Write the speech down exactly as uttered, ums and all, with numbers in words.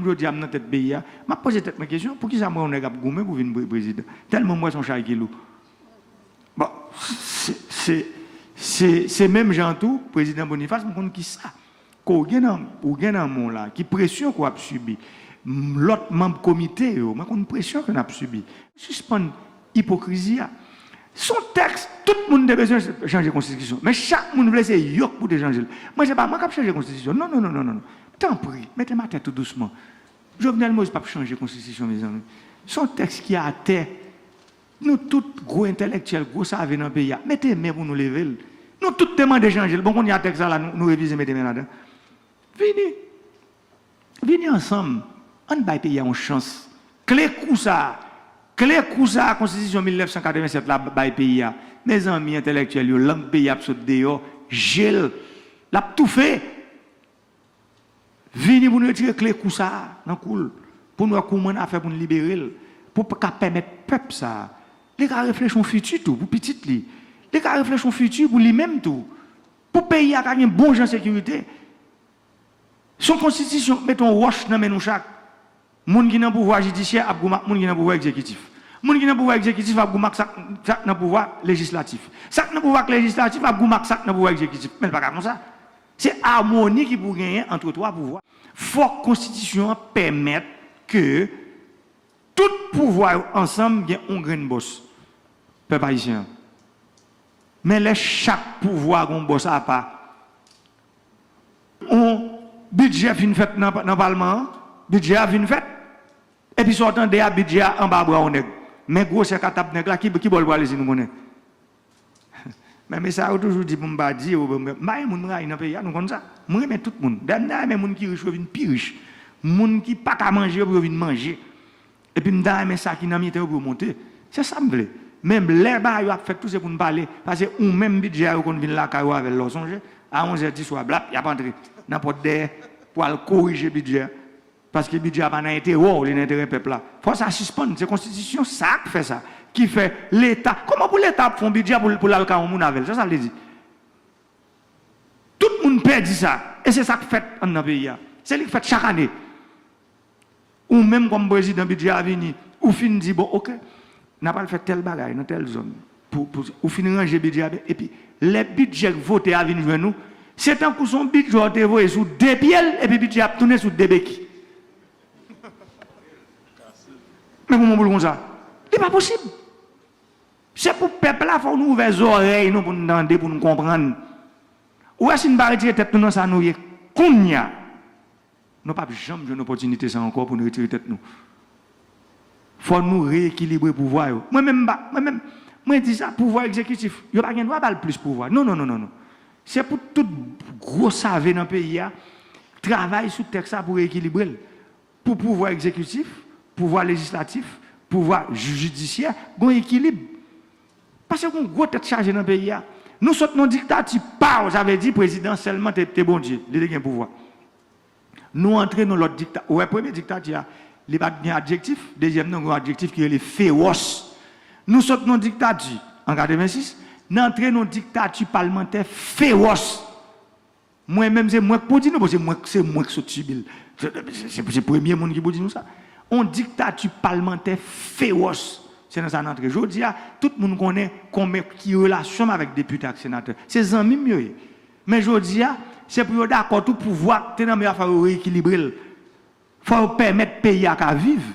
Jodi a, m nan tèt peyi a, m ap poze tèt mwen kesyon, poukisa m wè yon nèg ap goumen pou vin pre- prezidan? Tèlman m wè se yon chay ki lou. Bon, se, se, se, se menm jan tou, prezidan Boniface, m konn kisa ke w gen nan, ou gen nan men w la, ki presyon ke w ap sibi. M, lòt manm komite yo, mwen konn presyon ke n ap sibi. Sispann ipokrizi a. Se yon tèks, tout moun te bezwen chanje konstitisyon. Men chak moun vle se yo k pou te chanje l. Mwen, se pa mwen k ap chanje konstitisyon. Non, non, non, non, non, non. Tanpri, mete m atè tou dousman. Jovenel Moïse p ap chanje konstitisyon, mezanmi. Se yon tèks ki atè. Nou tout gwo entèlektyèl, gwo save nan peyi a, mete men pou nou leve l. Nou tout te mande chanje l. Bon, kounye a tèks la, la, nou, nou revize mete men ladan. Vini. Vini ansanm. Ann bay peyi a yon chans. Kle kou sa a. Kle kou sa a, konstitisyon mil nèf san katrevennsèt la bay peyi a. Mezanmi, entèlektyèl yo, lang peyi a ap sot deyò, je l, l ap toufe. Vini pou n retire kle kou sa a nan kou l, pou n wè kouman n a fè pou n libere l, pou ka pèmèt pèp sa a, li ka reflechi yon fiti tou pou pitit li, li ka reflechi yon fiti pou li menm tou, pou peyi a ka gen bon jan sekirite. Se yon konstitisyon k mete yon wòch nan men nou chak. Moun ki nan pouvwa jidisyè ap goumen ak moun ki nan pouvwa egzekitif. Moun ki nan pouvwa egzekitif ap goumen ak sa k, sa k nan pouvwa lejislatif. Sa k nan pouvwa lejislatif ap goumen ak sa k nan pouvwa egzekitif. Men l pa ka konsa. Se amoni ki pou genyen ant twa pouvwa. Fòk konstitisyon an pèmèt ke tout pouvwa yo ansanm gen yon grenn bòs. Pèp ayisyen an. Men lè chak pouvwa gen yon bòs apa, yon bidjè fin fèt nan, nan palman an, bidjè a fin fèt, epi sa w tande a, bidjè a anba bra yon nèg. Men gwosè katab nèg la, ki, ki bò l prale si nou konnen? Men mesye sa yo toujou di pou m pa di yo, m pa gen moun m rayi nan peyi a, nou konn sa. Mwen renmen tout moun. Dayè m ta renmen moun ki rich yo vin pi rich. Moun ki pa ka manje yo pou yo vin manje. Epi m ta renmen sa ki nan mitan yo pou yo monte. Se sa m vle. Men lè bagay yo ap fèt tou se pou n pale. Paske ou menm bidjè a yo konn vin lakay ou avè l la, w sonje? A onzè di swa, blap, y ap antre nan pòt dèyè pou al korije bidjè a. Paske bidjè a pa nan enterè w, li nan enterè pèp la. Fò sa sispann. Se konstitisyon sa k fè sa. Ki fè Leta, kòman pou Leta ap fè yon bidjè pou, pou l al kay yon moun avè l? Sa sa vle di? Tout moun pè di sa. E se sa k fèt anndan peyi a. Se li k fèt chak ane. Ou menm kòm prezidan, bidjè a vini, ou fin di, bon, oke, n a pral fè tèl bagay nan tèl zòn. Pou, pou, ou fin ranje bidjè a byen, epi lè bidjè k vote a vin jwenn ou, se tankou se yon bidjè w te voye sou de pye l, epi bidjè a ap tounen sou de beki. Men kòman pou l konsa? Li pa posib. Se pou pèp la, fò nou ouvè zòrèy nou pou n tande, pou n konprann. Ou wè, si n pa retire tèt nou nan sa nou ye kounye a, nou p ap janm jwenn opòtinite sa ankò pou n retire tèt nou. Fò nou reyekilibre pouvwa yo. Mwen menm, m pa, mwen menm, mwen di sa, pouvwa egzekitif, yo pa gen dwa ba l plis pouvwa. Non, non, non, non, non. Se pou tout gwo save nan peyi a travay sou tèks sa pou reyekilibre l. Pou pouvwa egzekitif, pouvwa lejislatif, pouvwa jidisyè, gon ekilib. Paske gon gwo tèt chaje nan peyi a. Nou sot nan diktati, paw, sa vle di prezidan sèlman te, te Bondye, li te gen pouvwa. Nou antre nan lòt dikta-, ou wè premye diktati a, li pa t gen adjektif, dezyèm nan gen yon adjektif ki rele fewòs. Nou sot nan diktati an katrevensis, n antre nan diktati palmantè fewòs. Mwen menm, se mwen k pou di nou, bon, se mwen, se mwen k sot sibi l. Se, se, se, se premye moun ki pou di nou sa. On diktati palmantè fewòs. Se nan sa n antre. Jodi a, tout moun konnen konbyen ki relasyon m avèk depite ak senatè. Se zanmi m yo ye. Men jodi a, se pou yo dakò tou pouvwa k te nan men yo a, fò yo reyekilibre l. Fò yo pèmèt peyi a ka viv.